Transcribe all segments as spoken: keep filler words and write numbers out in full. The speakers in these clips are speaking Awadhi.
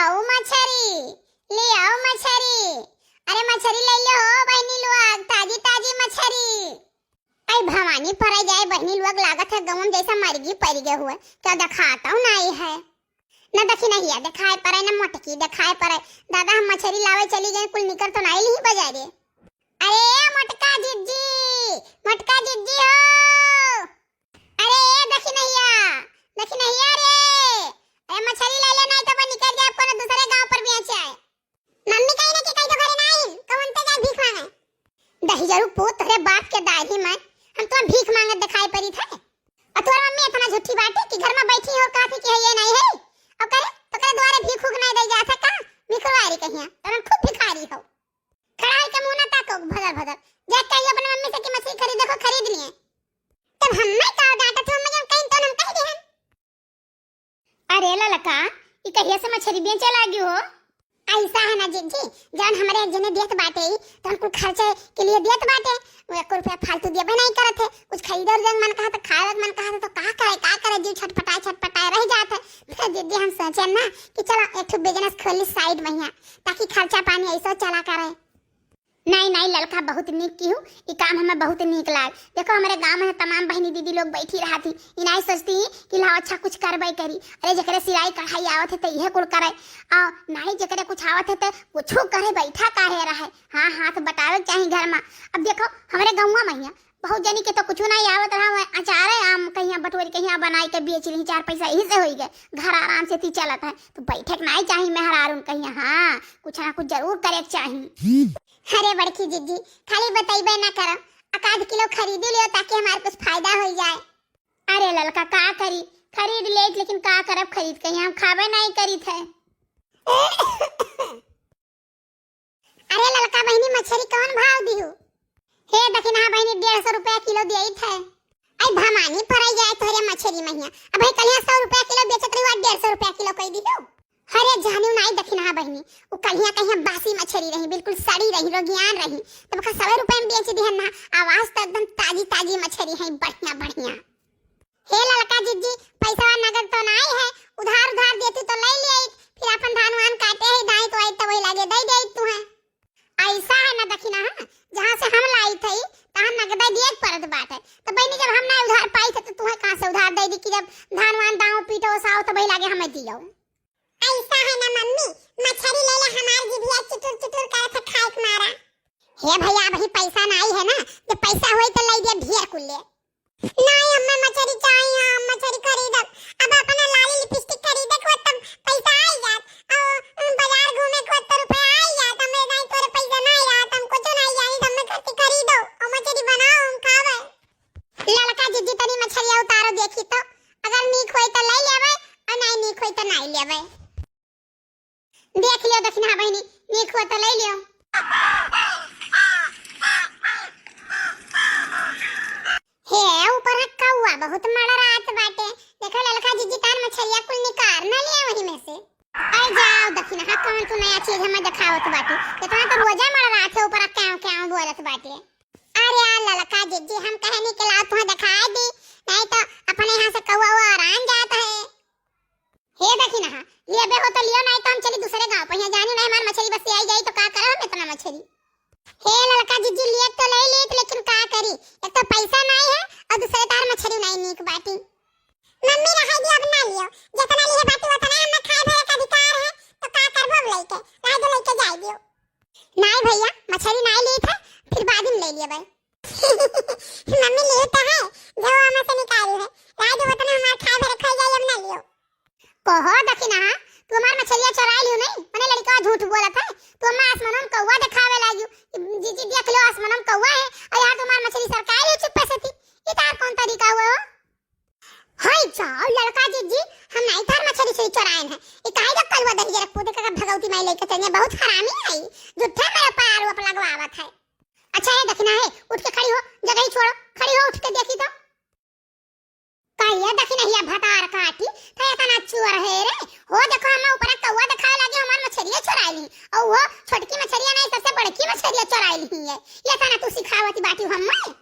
आओ मछरी, ले आओ मछरी। अरे मछरी ले लो हो बहिनी लोग, ताजी ताजी मछरी। आई भवानी परै जाए बहिनी लोग, लागत है गवन जैसा मरगी परि गए हुए, क्या देखातौ नाई है। न दखिनहिया देखाए परै, न मोटकी देखाए परै। दादा हम मछरी लावे चली गए, कुल निकर तो नाई लिही बजारे। अरे मोटका जिज्जी, मोटका जिज्जी हो। अरे ए दखिनहिया, दखिनहिया रे। अरे मछरी ले ले, नाई तो बा निकर जाए कोनो दूसरे गांव पर बेचे आए। मम्मी कही ना कि कहीं तो घरे ना आई, कौन ते जाए भीख मांगे। दहिजरू पूत, तोहरे बाप के दाढ़ी में हम तो भीख मांगत दिखाई पड़ी थे। और तोहर मम्मी इतना झूठी बाटे कि घर में बैठी हो, कहा थी कि है ये नहीं है। और करे, तो करे द्वारे भीख उख नहीं दे जा सका, भिखवारी कहिया, तो हम खूब भिखारी हो। खड़ा होके मुंह ना ताको भदर भदर। जा कहियो अपने मम्मी से कि मछली खरीदे को, खरीद लिए। तब हम नहीं कहो डांटा तू, मम्मी जब कहीं तो हम कह दिहन। अरे ललका, ई कहिया से मछरी बेचे लागी हो? ऐसा है ना जिज्जी, जौन हमरे एक जने देत बाटे, तो हम कुल खर्चे के लिए देत बाटे। वो एक रुपया फालतू देबे नहीं करत है। कुछ खरीदे उरीदे के मन कहा तो, खाए के मन कहा तो, तो का करे, का करे, जीव छटपटाए छटपटाए रह जात है। फिर जिज्जी हम सोचे ना कि चलो एक ठो बिजनेस खोली साइड में हियाँ, ताकि खर्चा पानी ऐसो चला करे। नाई, नाई, ललका बहुत नीक किहू, ई काम हमें बहुत नीक लाग। देखो, हमरे गाँव में तमाम बहिनी दीदी लोग बैठी रहत ही, ई नाई सोचती कि लाओ अच्छा कुछ करबे करी। अरे, जेकरे सिलाई कढ़ाई आवत है, तो इहे कुल करे। आ नाई, जेकरे कुछ आवत है, तो कुछो करे, बैठा काहे रहे? हाँ, हाथ बटावे के चाही घर में। अब देखो, हमरे गौवा में हियाँ बहुत जनी के तो कुछो नाई आवत रहा, वह अचारे आम कहिया बटोरी कहिया बनाई के बेच ली, चार पैसा यही से होई गए, घर आराम से ती चलत है। तो बैठे के नाई चाही मेहरारून कहिया, हाँ, कुछ ना कुछ जरूर करे के चाही। अरे बड़की जिज्जी, खाली बतइबे ना करब, एक आध किलो खरीदी लियो ताकि हमार कुछ फायदा हो जाए। अरे ललका, का करी, खरीद लेत, लेकिन का करब, खरीद के हम खाबे नहीं करीत है। अरे ललका बहिनी, मछरी कौन भाव दिहू? हे दखिनहा बहिनी, डेढ़ सौ रुपया किलो दियत है। आई भवानी परै जाए तोहरे मछरी महिया। अब भाई कलिया सौ रुपया किलो बेचत रही, आज डेढ़ सौ रुपया किलो कई दियो। अरे जानू नाई दखिनहा बहिनी, उ कलिया कहिया बासी मछरी रही, बिल्कुल सड़ी रही, रोगियान रही। तब का सौ रुपया में बेच दिहन ना, आवाज तो एकदम ताजी ताजी मछरी है, बढ़िया बढ़िया। हे ललका जिज्जी, पैसा नगद तो नाई है, उधार उधार देती तो ले लिए, फिर अपन धान वान काटे है, दाई तो आई तो वही लागे दे दे तू है। ऐसा है ना दखिनहा, जहाँ से हम लाई थी, तहाँ नगदे दिए के पड़त बाटे। तो बहिनी, जब हम ना उधार पाई थे, तो तुहे कहाँ से उधार दे दी कि जब धान वान दाव पीटो साव, तो वही लागे हमें दियो। ऐसा है ना मम्मी, मछरी ले ले, हमार जिभिया चुटुर चुटुर करत है खाए के मारा। हे भैया, अबही पैसा नाई है ना, जब पैसा होई तो ले दिया ढेर कुल ले। नाई, हमें मछरी चाहिए, हम मछरी खरीदब। अब अपना लाली लिपस्टिक खरीदे के तब पैसा आई जात। और बाजार घूमे के तो रुपया आई जात। हमरे नाई तोरे पैसा नाई रहत, हम कुछ नाई जानी, तो हमें खर्ची खरीदो और मछरी बनाओ, हम खावे। ललका जिज्जी तनी मछरिया उतारो देखी तो, अगर नीक होई तो ले लेवे और नाई नीक होई तो नाई लेवे। देख लियो दखिनहा बहिनी, नीक हो तो ले लियो। हे ऊपर कौआ बहुत मड़रात बाटे। देखो ललका जिज्जी तार मछरिया कुल निकार न लिया वही में से। अरे जाओ दखिनहा, कौन तू नया चीज हमें देखावत बाटे? इतना तो रोजा मड़रात है, ऊपर काव काव बोलत बाटे। अरे आ ललका जिज्जी, हम कहे नहीं के लाओ तुम्हें दिखाई दी, नहीं तो अपने यहाँ से कौआ हुआ आराम जात है। हे दखिनहा, लेबे हो तो लियो, नाई तो हम चली दूसरे गांव पर। यहाँ जानी नहीं, हमार मछरी बस आई जाई तो का करब हम इतना मछरी? हे ललका जिज्जी, लिए तो ले लेत, लेकिन का करी, एक तो पैसा नहीं है और दूसरे तार मछरी नहीं नीक बाटी। मम्मी रहे दी, अब ना लियो, जितना लिए बाटी उतना हमें खाए भरे का अधिकार है, तो का करबो अब लेके, रहे दो लेके जाए दियो। नाई भैया, मछरी नाई ली था, फिर बाद में ले लियो भाई। मम्मी ली तो है, जो हमें से निकाली है, रहे दो उतना हमार खाए भरे खाई जाए, अब ना लियो। कहो दखिनहा, तू हमार मछलिया चुराई लियो नहीं? मने लड़का झूठ बोलत है। तू हमें आसमानों में कौवा दिखावे लागियो। जीजी देख लो, आसमानों में कौवा है, और यहाँ तुम्हार मछली सरकाई लियो चुप्पे से थी। ये तार कौन तरीका हुआ हो? हाय जाओ ललका जिज्जी, हम नहीं तार मछली से चुराएन है। ये काहे का कलवा दही जरा कूदे का भगवती माई लेके चलिए, बहुत हरामी है। झूठे मेरे पर आरोप लगवावत है। अच्छा ये दखिनहा है, उठ के खड़ी हो, जगह ही छोड़ो, खड़ी हो उठ के देखी तो। का ये दखिनहिया भतार काटी, तो इतना चोर है रे। हो देखो, हम ऊपर कौवा दिखावे लागे, हमार मछरिया चुराई ली। और वो छोटकी मछरिया नहीं, सबसे बड़की मछरिया चुराई ली है। ये इतना तू सिखावती बाटी हम में।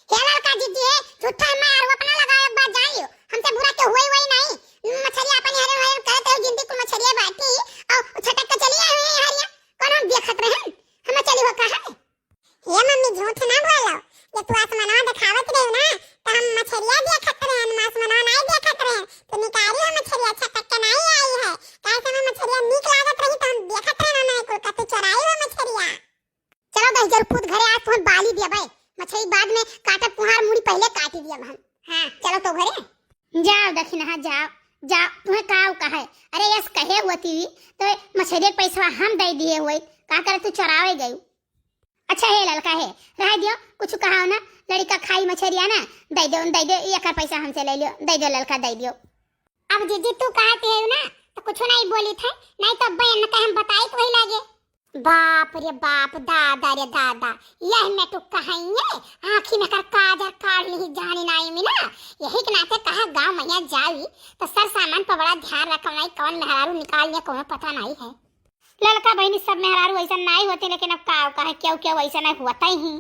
हे ललका जिज्जी, झूठा मार वो अपना लगावे बात जान लियो। हमसे बुरा के हुई वही नहीं। मछरिया अपन हरे हरे करत रहो, जिंदगी को मछरिया बाटी। और टीवी, तो मछरिया के पैसवा हम दे दिए हुए, का करे तू चोरावे गई? अच्छा हे ललका हे, रह दियो, कुछ कहा ना, लड़का खाई मछरिया ना, दे दो, दे दो, एकर पैसा हमसे ले लियो, दे दो ललका, दे दियो। अब जीजी तू कहत है ना, तो कुछ नहीं बोली थे, नहीं तो बहन न कहे हम बताई तो वही लागे। बाप रे बाप, दादा रे दादा, यह में तू कहिए, आँखी में कर काजर काढ़ ली जानी नाई में ना, यही के नाते कहा गाँव मैया जाई, तो सर सामान पर बड़ा ध्यान रखो, नहीं कौन मेहरारू निकाल लिया, कौनो पता नहीं है। ललका बहिनी, सब मेहरारू ऐसा नाई होते, लेकिन अब का कहे, क्यों क्यों ऐसा नहीं होता ही।